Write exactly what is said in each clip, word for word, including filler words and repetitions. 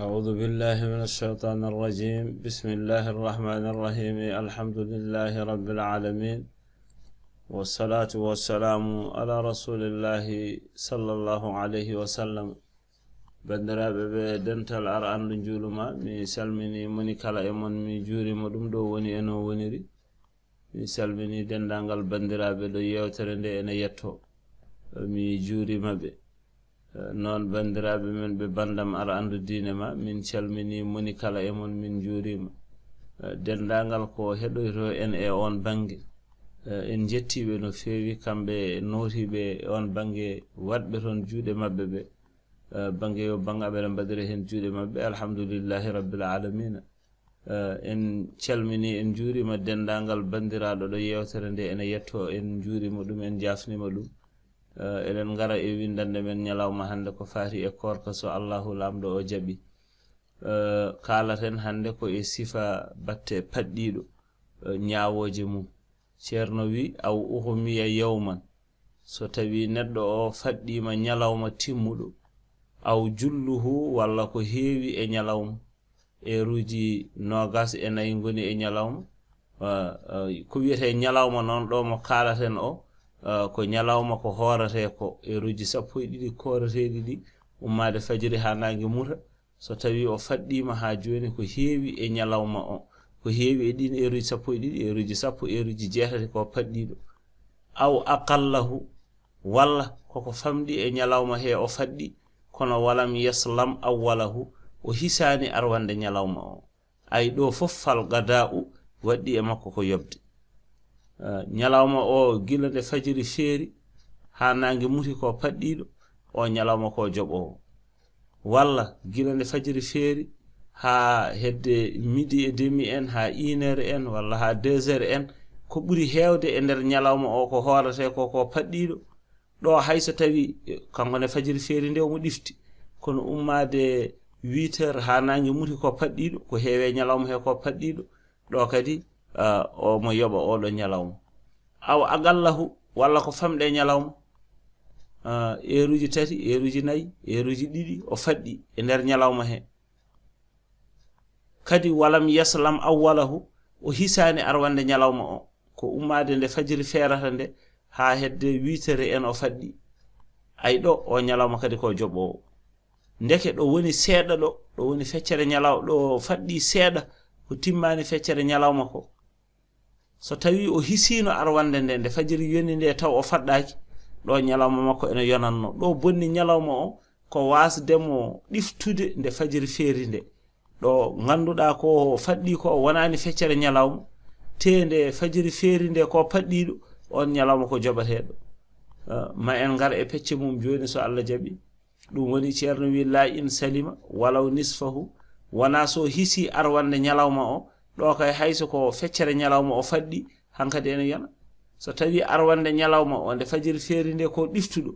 أعوذ بالله من الشيطان الرجيم. بسم الله الرحمن الرحيم. الحمد لله رب العالمين. والصلاة والسلام على رسول الله صلى الله عليه وسلم. Banndiraaɓe ɓe dental ar anndu njuuluma, mi salmini moni kala e mon, mi juurima ɗum ɗo woni e no woniri. Mi salmini denndaangal banndiraaɓe ɗo yeewtere nde ene yetto. Mi juurima ɓe. Eh, noon banndiraaɓe men ɓe banndam ar anndu diine ma, min calmini moni kala e mon, min juurima. Eh, denndaangal ko heɗoyto en e oon bannge. Eh, en njettii ɓe no feewi, kamɓe nootiiɓe e oon bannge, waɗɓe toon juuɗe maɓɓe ɓe. Eh, bannge yo bannge aɓe mbaɗire heen juuɗe maɓɓe, alhamdulillahi rabbil aalamiina. Eh, en calmini, en njuurima denndaangal banndiraaɗo ɗo yeewtere nde ene yetto, en njuurima ɗum, en jaafnima ɗum. Eh, eɗen ngara e winndannde men ñalawma hannde ko faati e koorka, so Allahu Laamɗo o jaɓi. Eh, kaalaten hannde ko e sifa batte paɗɗiiɗo, eh, ñaawooje mum. Ceerno wi, "Aw uhumiya yawman." So tawi neɗɗo o faɗɗiima ñalawma timmuɗo, aw julluhu, walla ko heewi e ñalawma, eeruuji noogas e nayi ngoni e ñalawma. Ah, ah, ko wiyetee ñalawma noon ɗo mo kaalaten o, ah, ko ñalawma ko hoorete ko eeruuji sappo e ɗiɗi kooreteeɗi ɗi, ummaade fajiri haa naange muta. So tawi o faɗɗiima haa jooni ko heewi e ñalawma o, ko heewi e ɗiin eeruuji sappo e ɗiɗi, eeruuji sappo, eeruuji jeetati ko paɗɗiiɗo. Aw aqallahu, walla koko famɗi e ñalawma he o faɗɗi, kono walam yaslam awwalahu, o hisaani arwande ñalawma o. Ay ɗo fof fal qadaa'u waɗɗi e makko ko yoɓde. Ah, ñalawma o gila nde fajiri feeri haa naange muti ko paɗɗiiɗo, o ñalawma ko joɓoowo. Walla gila nde fajiri feeri haa hedde midi et demi en, haa une heure en, walla haa deux heures en, ko ɓuri heewde e nder ñalawma o ko hoorete ko, ko paɗɗiiɗo. Ɗo hay so tawi, eh, kanko ne fajiri feeri nde omo ɗifti, kono ummaade huit heures haa naange muti ko paɗɗiiɗo, ko heewe ñalawma he ko paɗɗiiɗo, ɗo kadi, ah, omo yoɓa oɗo ñalawma. Aw aqallahu, walla ko famɗe ñalawma, ah, eeruuji tati, eeruuji nayi, eeruuji ɗiɗi, o faɗɗi e nder ñalawma he. Kadi walam yaslam awwalahu, o hisaani arwande ñalawma o. Ko ummaade nde fajiri feerata nde haa hedde huit heures en o faɗɗi. Ay ɗo, o ñalawma kadi ko joɓoowo. Ndeke ɗo woni seeɗa ɗo, ɗo woni feccere ñalaw-, ɗo faɗɗi seeɗa ko timmaani feccere ñalawma ko. So tawi o hisiino arwande nde, nde fajiri yoni nde taw o faɗɗaaki, ɗo ñalawma makko ene yonatno. Ɗo bonni ñalawma o ko waasde mo ɗiftude nde fajiri feeri nde. Ɗo ngannduɗaa ko faɗɗi ko o wonaani feccere ñalawma, te nde fajiri feeri nde ko paɗɗiiɗo, on ñalawma ko joɓateeɗo. Ah, ma en ngar e pecce mum jooni so Allah jaɓi. Ɗum woni ceerno wi, "La in salima walaw nisfahu." Wonaa so hisi arwande ñalawma o, ɗo kay hay so ko feccere ñalawma o faɗɗi, hankadi ene yona. So tawi arwande ñalawma o nde fajiri feeri nde ko ɗiftuɗo,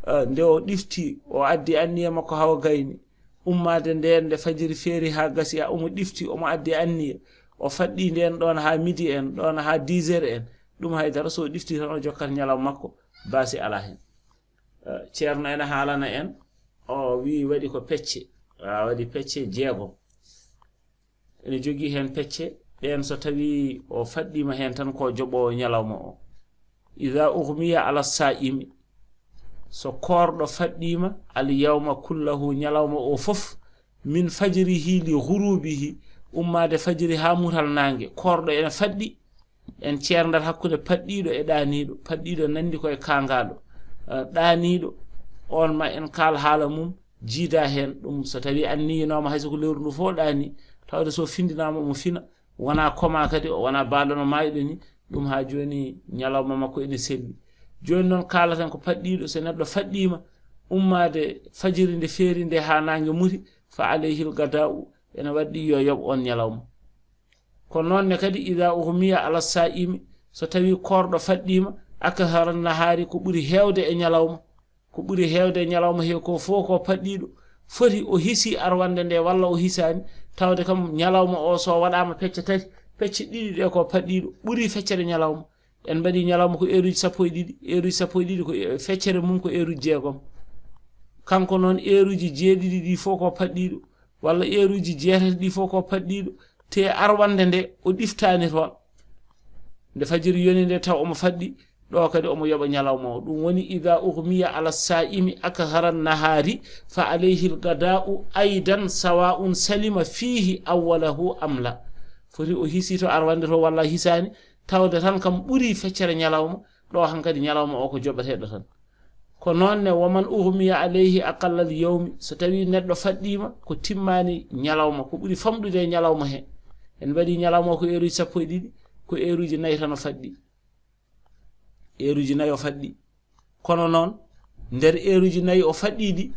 ah, nde o ɗifti, o addi anniya makko hawa gayni, ummaade nden nde fajiri feeri haa gasi, a omo ɗifti, omo addi anniya, o faɗɗi nden ɗon haa midi en, ɗon haa dix heures en, ɗum haydara, so o ɗifti tan o jokkat ñalawma makko, baasi alaa heen. Eh, ceerno ene haalana en, o wi waɗi ko pecce, a waɗi pecce jeegom. Ene jogii heen pecce, ɗeen so tawi o faɗɗiima heen tan ko joɓoowo ñalawma o. Ida ughmiya ala saa'imi, so koorɗo faɗɗiima al yawma kullahu, ñalawma o fof, min fajrihi li ghurubihi, ummaade fajiri haa mutal naange, koorɗo ene faɗɗi, en ceerndata hakkunde paɗɗiiɗo e ɗaaniiɗo. Paɗɗiiɗo nanndi ko e kaangaaɗo. Eh, ɗaaniiɗo, on ma en kaal haala mum, jiida heen. Ɗum so tawi anniyinooma hay so ko lewru ndu fof ɗaani, tawde so findinaama omo fina, wona koma kadi, o wona baɗono maayɗo ni, ɗum haa jooni ñalawma makko ene selli. Jooni noon kaalaten ko paɗɗiiɗo, so neɗɗo faɗɗiima ummaade fajiri nde feeri nde haa naange muti, fa alayhil gada'u, ene waɗɗi yo yoɓ on ñalawma. Ko noon ne kadi, ida uhmiya ala saa'imi, so tawi koorɗo faɗɗiima, akthara nahaari, ko ɓuri heewde e ñalawma, ko ɓuri heewde e ñalawma he ko fof ko paɗɗiiɗo, foti o hisi arwande nde walla o hisaani, tawde kam ñalawma o so waɗaama pecce tati, pecce ɗiɗi ɗe ko paɗɗiiɗo, ɓuri feccere ñalawma. En mbaɗi ñalawma ko eeruji sappo e ɗiɗi, eeruji sappo e ɗiɗi ko e-, feccere mum ko eeruji jeegom. Kanko noon eeruji jeeɗiɗi ɗi fof ko paɗɗiiɗo, walla eeruuji jeetati ɗi fof ko paɗɗiiɗo, te arwannde nde o ɗiftaani toon. Nde fajiri yoni nde taw omo faɗɗi, ɗo kadi omo yoɓa ñalawma o. Ɗum woni, "Ida ugmiya ala sa'imi akthara nahari, fa alayhi lgada'u aidan, sawa'un salima fihi awwalahu am la." Foti o hisi to arwannde to walla hisaani, tawde tan kam ɓuri feccere ñalawma, ɗo hankadi ñalawma o ko joɓeteeɗo tan. Ko noon ne, "Wa man ugmiya alayhi aqalla al yawmi", so tawi neɗɗo faɗɗiima ko timmaani ñalawma, ko ɓuri famɗude e ñalawma he. En mbaɗi ñalawma ko eeruuji sappo e ɗiɗi, ko eeruuji nayi tan o faɗɗi. Eeruuji nayi o faɗɗi. Kono noon, nder eeruuji nayi o faɗɗiiɗi,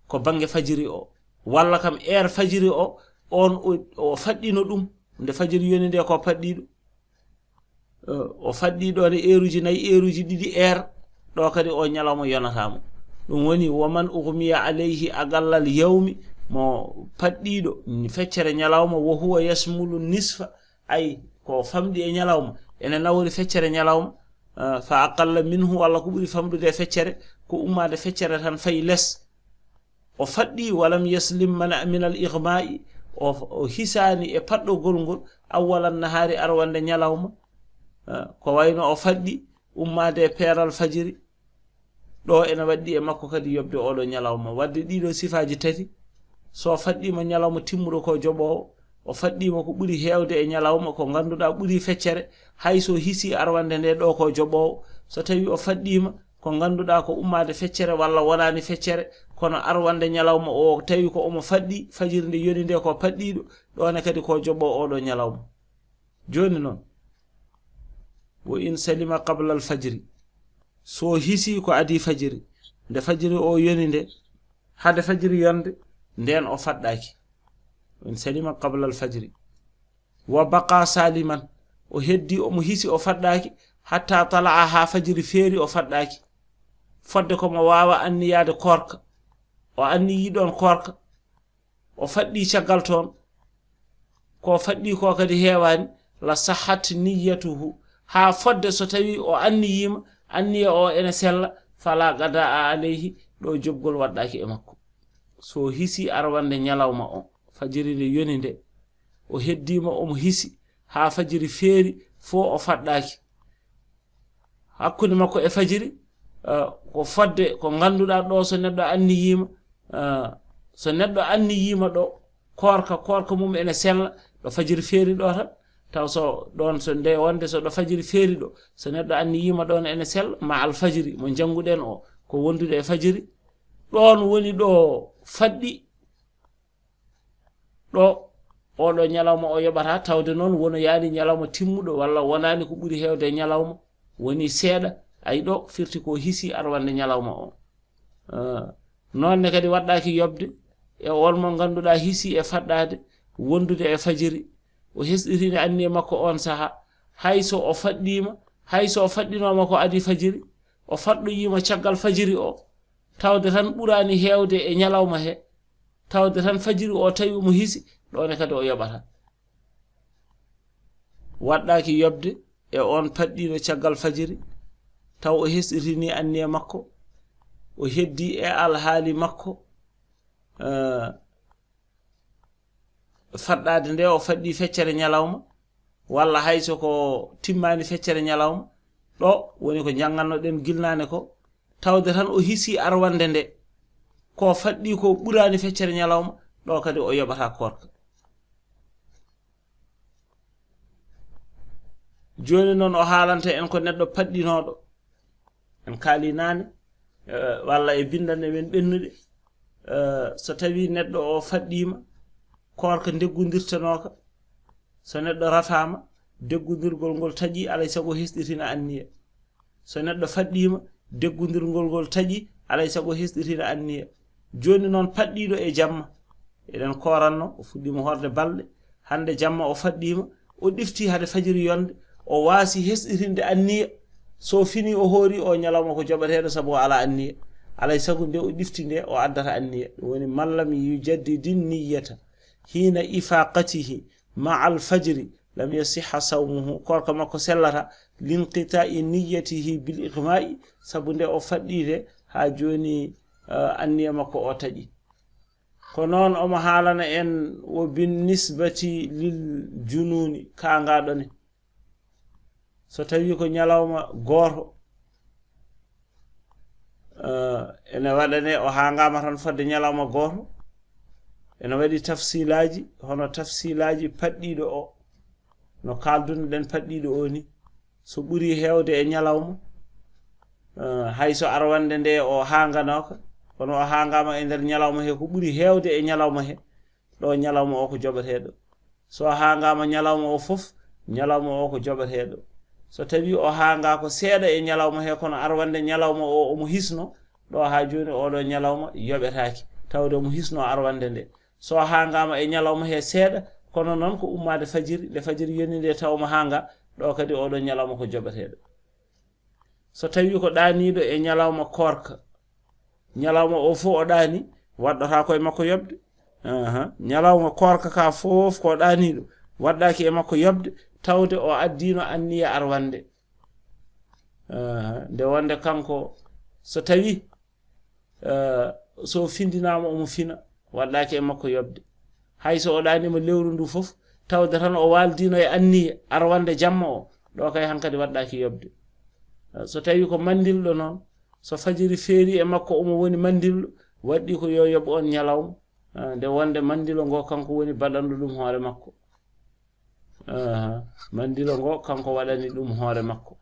ko bannge fajiri o. Walla kam eer fajiri o, on o, o faɗɗino ɗum, nde fajiri yoni nde ko paɗɗiiɗo. Eh, o faɗɗi ɗo ne eeruuji nayi, eeruuji ɗiɗi eer, ɗo kadi o ñalawma yonata mo. Ɗum woni, "Wa man ugmiya alayhi aqalla al yawmi", mo paɗɗiiɗo feccere ñalawma, "wa huwa yashmulu nisfa", ay, ko famɗi e ñalawma, ene nawori feccere ñalawma, eh, "fa aqalla minhu", walla ko ɓuri famɗude e feccere, ko ummaade feccere tan fayi les. O faɗɗi, "walam yaslim mana min al igma'i", o, o hisaani e paɗɗogol ngol, "awwalan nahari", arwannde ñalawma. Eh, ko wayno o faɗɗi ummaade e peeral fajiri, ɗo ene waɗɗi e makko kadi yoɓde oɗo ñalawma. Wadde ɗiɗo sifaaji tati, so faɗɗiima ñalawma timmuɗo ko joɓoowo, o faɗɗiima ko ɓuri heewde e ñalawma, ko ngannduɗaa ɓuri feccere, hay so hisi arwannde nde ɗo ko joɓoowo, so tawi o faɗɗiima ko ngannduɗaa ko ummaade feccere walla wonaani feccere, kono arwannde ñalawma o tawi ko omo faɗɗi, fajiri nde yoni nde ko paɗɗiiɗo, ɗo ne kadi ko joɓoowo oɗo ñalawma. Jooni noon, "wa in salima qabla al fajri", so hisi ko adii fajiri, nde fajiri o yoni nde, hade fajiri yonde, nden o faɗɗaaki. "Wa in salima qabla al fajri, wa baqa saliman", o heddi omo hisi o faɗɗaaki, "hatta tala'a", haa fajiri feeri o faɗɗaaki. Fodde ko mo waawa anniyaade koorka, o anniyi ɗon koorka, o faɗɗi caggal toon, ko faɗɗi ko kadi heewaani, "la sahhat niyyatuhu", haa fodde so tawi o anniyiima, anniya o ene sella, "fala qada'a alayhi", ɗo joɓgol waɗɗaaki e makko. So hisi arwannde ñalawma o, fajiri nde yoni nde, o heddiima omo hisi haa fajiri feeri, fof o faɗɗaaki. Hakkunde makko e fajiri, eh, ko fodde ko ngannduɗaa ɗo, so neɗɗo anniyiima, eh, so neɗɗo anniyiima ɗo koorka, koorka mum ene sella, ɗo fajiri feeri ɗo tan, taw so ɗon, so nde wonde so ɗo fajiri feeri ɗo, so neɗɗo anniyiima ɗon ene sella, ma al fajiri mo njannguɗen o, ko wondude e fajiri, ɗon woni ɗo faɗɗi, ɗo oɗo ñalawma o yoɓata, tawde noon wono yaani ñalawma timmuɗo walla wonaani ko ɓuri heewde e ñalawma, woni seeɗa, ay ɗo firti ko hisi arwannde ñalawma o. Eh, noon ne kadi waɗɗaaki yoɓde e on mo ngannduɗaa hisi e faɗɗaade wondude e fajiri, o hesɗitini anniya makko on saha, hay so o faɗɗiima, hay so o faɗɗinooma ko adii fajiri, o faɗɗoyiima caggal fajiri o, tawde tan ɓuraani heewde e ñalawma he, tawde tan fajiri o tawi omo hisi, ɗo ne kadi o yoɓata. Waɗɗaaki yoɓde e on paɗɗiiɗo caggal fajiri, taw o hesɗitini anniya makko, o heddi e alhaali makko, eh, faɗɗaade nde o faɗɗi feccere ñalawma, walla hay so ko timmaani feccere ñalawma, ɗo woni ko njanngannoɗen gilnaane ko, tawde tan o hisi arwannde nde, ko faɗɗi ko ɓuraani feccere ñalawma, ɗo kadi o yoɓata koorka. Jooni noon o haalanta en ko neɗɗo paɗɗinooɗo. En kaali naane, eh, walla e binndannde men ɓennuɗe, eh, so tawi neɗɗo o faɗɗiima, koorka ndeggondirtanooka, so neɗɗo rafaama, deggondirgol ngol taƴi, alay sago hesɗitina anniya. So neɗɗo faɗɗiima, deggondirgol ngol taƴi, alay sago hesɗitina anniya. Jooni noon paɗɗiiɗo e jamma, eɗen kooranno, o fuɗɗiima hoorde balɗe, hannde jamma o faɗɗiima, o ɗifti hade fajiri yonde, o waasi hesɗitinde anniya. So fini o hoori o ñalawma ko joɓeteeɗo sabu o alaa anniya. Alay sago nde o ɗifti nde o addata anniya. Ɗum woni, "Man lam yujaddidin niyyata hiina ifaqatihi ma'al fajri lam yasihha sawmuhu." Koorka makko sellata, "linqita'i niyyatihi bil ighma'i", sabu nde o faɗɗiide haa jooni, eh, anniya makko o taƴi. Ko noon omo haalana en wo bin nisbati lil jununi, kaangaɗo ne. So tawi ko ñalawma gooto, eh, ene waɗane o haangaama tan fodde ñalawma gooto, ene waɗi tafsilaaji, hono tafsilaaji paɗɗiiɗo o, no kaalduno ɗen paɗɗiiɗo o ni. So ɓuri heewde e ñalawma, eh, hay so arwande nde o haanganooka, kono o haangaama e nder ñalawma he, ko ɓuri heewde e ñalawma he, ɗo ñalawma o ko joɓeteeɗo. So haangaama ñalawma o fof, ñalawma o ko joɓeteeɗo. So tawi o haanga ko seeɗa e ñalawma he, kono arwande ñalawma o omo hisno, ɗo haa jooni oɗo ñalawma yoɓetaaki, tawde omo hisno arwande nde. So haangaama e ñalawma he seeɗa, kono noon ko ummaade fajiri, nde fajiri yoni nde taw omo haanga, ɗo kadi oɗo ñalawma ko joɓeteeɗo. So tawi ko ɗaaniiɗo e ñalawma koorka, ñalawma o fof o ɗaani, waɗɗata ko e makko yoɓde. Aha. Ñalawma koorka ka fof ko ɗaaniiɗo, waɗɗaaki e makko yoɓde, tawde o addiino anniya arwande. Aha. Nde wonde kanko, so tawi, eh, so findinaama omo fina, waɗɗaaki e makko yoɓde. Hay so o ɗaaniima lewru ndu fof, tawde tan o waaldiino e anniya arwande jamma o, ɗo kay hankadi waɗɗaaki yoɓde. Eh, so tawi ko mandilɗo noon, so fajiri feeri e makko omo woni mandilɗo, waɗɗi ko yo yoɓ on ñalawma, eh, nde wonde mandilo ngo kanko woni baɗanɗo ɗum hoore makko. Aha. Mandilo ngo kanko waɗani ɗum hoore makko.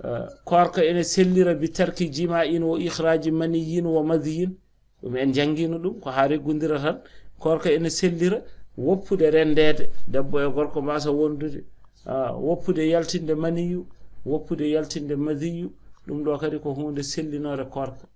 Eh, koorka ene sellira bi tarki jima'in wa ikhraaji maniyyin wa madhiyin. Ɗum en janngino ɗum, ko haa reggondira tan. Koorka ene sellira woppude renndeede, debbo e gorko mbasa wondude. Ah, woppude yaltinde maniyu, woppude yaltinde madhiyu, ɗum ɗo kadi ko huunde sellinoore koorka.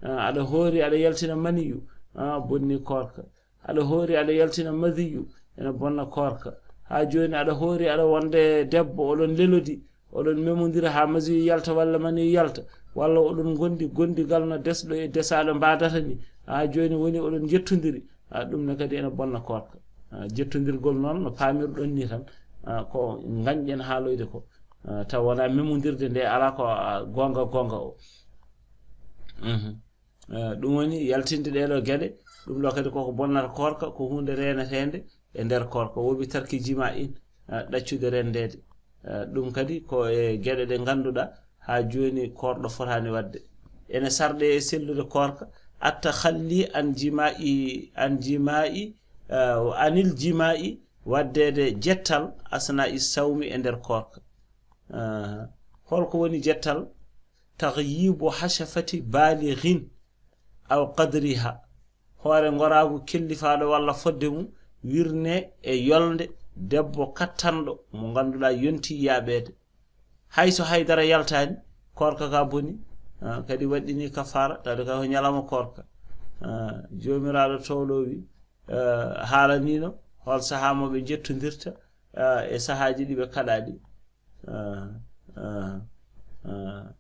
Ah, aɗa hoori, aɗa yaltina maniyu, ah, bonni koorka. Aɗa hoori, aɗa yaltina madhiyu, ene bonna koorka. Haa jooni aɗa hoori, aɗa wonde debbo, oɗon lelodi, oɗon memondira haa madhiyu yalta walla maniyu yalta, walla oɗon ngondi gondigal no desɗo e desaaɗo mbaadata ni. Haa jooni woni oɗon njettondiri. Ah, ɗum ne kadi ene bonna koorka. Ah, jettondirgol noon no paamirɗon ni tan, ah, ko ngañɗen haaloyde ko. Ah, taw wonaa memondirde nde alaa ko, ah, goonga goonga o. Mhm. Eh, ɗum woni yaltinde ɗee ɗoo geɗe, ɗum ɗoo kadi koko bonnata koorka, ko huunde reeneteende e nder koorka, wobi tarki jima'in, eh, ɗaccude renndeede. Eh, ɗum kadi ko e geɗe ɗe ngannduɗaa haa jooni koorɗo fotaani waɗde. Ene sarɗe e sellude koorka, atta halli an jima'i, an jima'i, eh, anil jima'i, waɗdeede jettal asna'i sawmi e nder koorka. Eh, holko woni jettal? Taghyibu hashafati balighin aw qadriha. Hoore ngoraagu kellifaaɗo walla fodde mum wirne e yolnde debbo kattanɗo mo ngannduɗaa yonti yaaɓeede. Hay so haydara yaltaani, koorka ka boni, ah, kadi waɗɗini kafaara, tawde ka ko ñalawma koorka. Ah, Joomiraaɗo towɗo wi, ah, haalaniino hol sahaa mo ɓe njettondirta, ah, e sahaaji ɗi ɓe kaɗaa ɗi. Ah, ah, ah.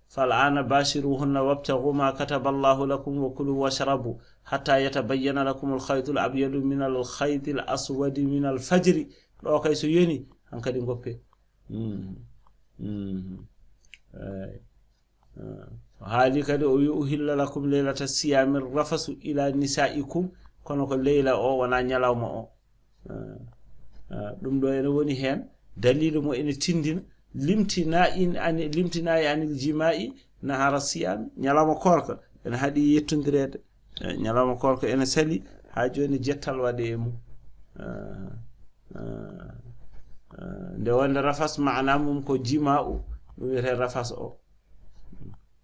Fal ana bashiruhunna wabtaghu ma kataba Allahu lakum wa kulu washrabu hatta yatabayyana lakum al-khaytu al-abyadu min al-khayti al-aswadi min al-fajri. Ɗo kay so yoni, hankadi ngoppe. Mm. Mm. Eey. Ah. O haali kadi, o wi, "Uhilla lakum leylata siyami rafasu ila nisaikum," kono ko leyla o, wona ñalawma o. Ah. Ah, ɗum ɗo ene woni heen dalilu mo ene tindina limtina in ani, limtina e anil jima'i nahara siyami, ñalawma koorka ene haɗi yettondireede. Eh, ñalawma koorka ene sali haa jooni jettal waɗe e mum. Ah, ah, ah, nde wonde rafas maana mum ko jima'u, ɗum wiyetee rafas o.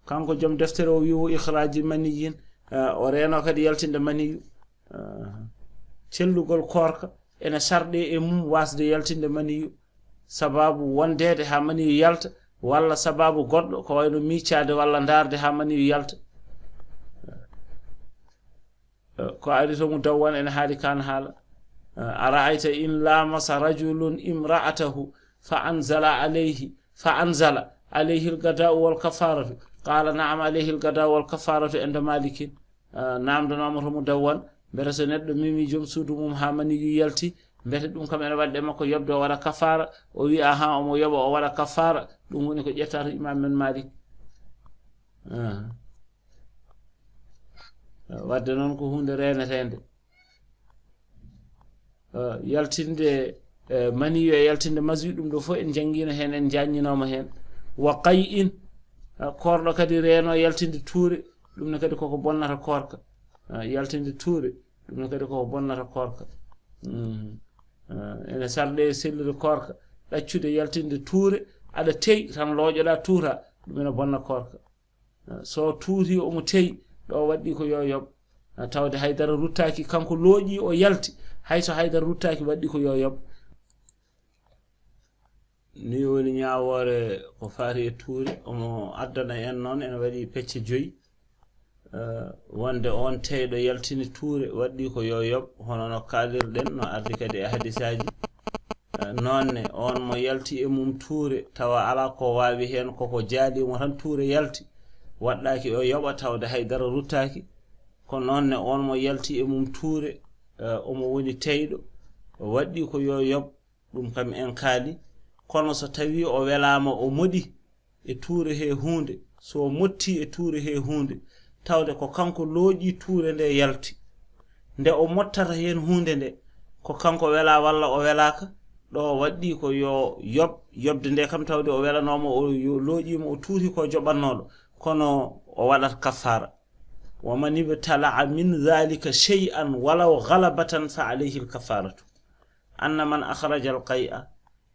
Kanko joom deftere o wi, "Wo ikhraaji maniyin," ah, o reeno kadi yaltinde maniyu. Ah, cellugol koorka ene sarɗe e mum wasde yaltinde maniyu, sababu wondeede haa maniyu yalta, walla sababu goɗɗo ko wayno miicaade walla ndaarde haa maniyu yalta. Eh, ko ari to Mudawwana ene haali kaan haala. Eh, "Ara'ayta in lamasa rajulun imra'atahu fa anzala alayhi, fa anzala alayhi al-qada'u wal kafaratu, qala na'am, alayhi al-qada'u wal kafaratu inda Malikin." Eh, namdanooma to Mudawwana, mbete so neɗɗo memi joom suudu mum haa maniyu yalti, mbete ɗum kam ene waɗde makko yoɓde o waɗa kafaara? O wi, "Ahaa, omo yoɓa o waɗa kafaara." Ɗum woni ko ƴetta to Imam men Malik. Ah. Wadde noon ko huunde reeneteende. Yaltinde maniyu e yaltinde masiyu, ɗum ɗo fof en njanngino heen, en njanñinooma heen. Wa qay in, koorɗo kadi reeno yaltinde tuure, ɗum ne kadi koko bonnata koorka. Yaltinde tuure, ɗum ne kadi koko bonnata koorka. Ene sarde e sellude koorka, ɗaccude yaltinde tuure, aɗa teyi tan looƴoɗa tuura, ɗum ene bonna koorka. So tuuti omo teyi, ɗo waɗɗi ko yo yoɓ. Tawde haydara ruttaaki, kanko looƴi o yalti, hay so haydara ruttaaki waɗɗi ko yo yoɓ. Ni woni ñaawoore ko faati e tuure, omo addana en noon ene waɗi pecce joyi. Wonde oon teyɗo yaltini tuure waɗɗi ko yo yoɓ, hono no kaalirɗen, no ardi kadi e hadisaaji. Noon ne oon mo yalti e mum tuure tawa alaa ko waawi heen, koko jaalii mo tan tuure yalti, waɗɗaaki o yoɓa tawde hay dara ruttaaki. Ko noon ne oon mo yalti e mum tuure, omo woni teyɗo, waɗɗi ko yo yoɓ, ɗum kam en kaali. Kono so tawii o welaama o moɗi e tuure he huunde, so o motti e tuure he huunde, tawde ko kanko looƴi tuure nde yalti, nde o mottata heen huunde nde, ko kanko welaa walla o welaaka, ɗo waɗɗi ko yo yoɓ, yoɓde nde kam tawde o welanooma, o yo-, looƴiima, o tuuti ko joɓannooɗo, kono o waɗat kaffaara. Wa man ibtala'a min dhalika shay'an walaw ghalabatan fa alayhi al-kaffaratu. Anna man akhraja al-qay'a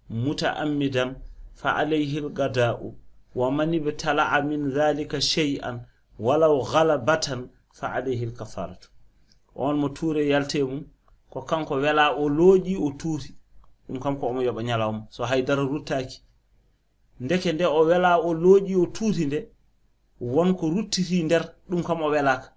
muta'ammidan fa alayhi al-qada'u, wa man ibtala'a min dhalika shay'an walaw ghalabatan fa alayhi al-kaffaratu. On mo tuure yalte mum, ko kanko welaa o looƴi o tuuti, ɗum kam ko omo yoɓa ñalawma, so hay dara ruttaaki. Ndeke nde o welaa o looƴi o tuuti nde, won ko ruttiti nder, ɗum kam o welaaka.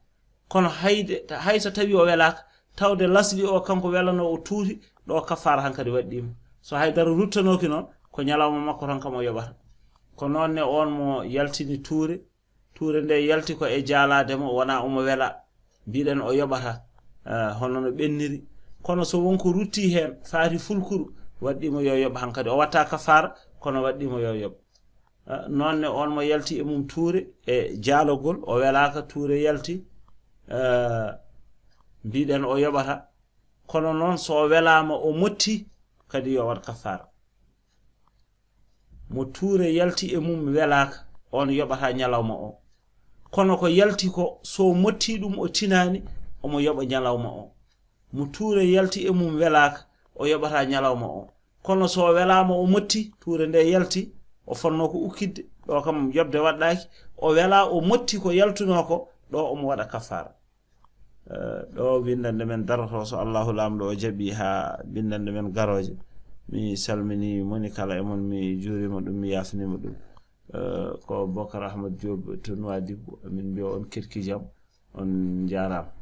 Kono hayde, hay so tawii o welaaka, tawde lasli o kanko welanoo o tuuti, ɗo kaffaara hankadi waɗɗiima. So hay dara ruttanooki noon, ko ñalawma makko tan kam o yoɓata. Ko noon ne oon mo yaltini tuure, tuure nde yalti ko e jaalaade mo, wonaa omo wela, mbiɗen o yoɓata, eh, hono no ɓenniri. Kono so won ko rutti heen, faati fulkuru, waɗɗiima yo yoɓ hankadi. O watta kaffaara, kono waɗɗiima yo yoɓ. Eh, noon ne oon mo yalti e mum tuure e jaalagol, o welaaka tuure yalti, eh, mbiɗen o yoɓata. Kono noon so o welaama o motti, kadi yo waɗ kaffaara. Mo tuure yalti e mum welaaka, oon yoɓata ñalawma o. Kono ko yalti ko, so motti ɗum o tinaani, omo yoɓa ñalawma o. Mo tuure yalti e mum welaaka, o yoɓata ñalawma o. Kono so welaama o motti, tuure nde yalti, o fonnoo ko ukkitde, ɗo kam yoɓde waɗɗaaki, o welaa o motti ko yaltunoo ko, ɗo omo waɗa kaffaara. Eh, ɗo winndannde men daroto, so Allahu Laamɗo o jaɓi haa winndannde men garooje. Mi salmini moni kala e mon, mi juurima ɗum, mi yaafnima ɗum. Eh, ko Bokar Ahmad Diop to Nouadhibou, min mbiya on kirki jam, on njaaraama.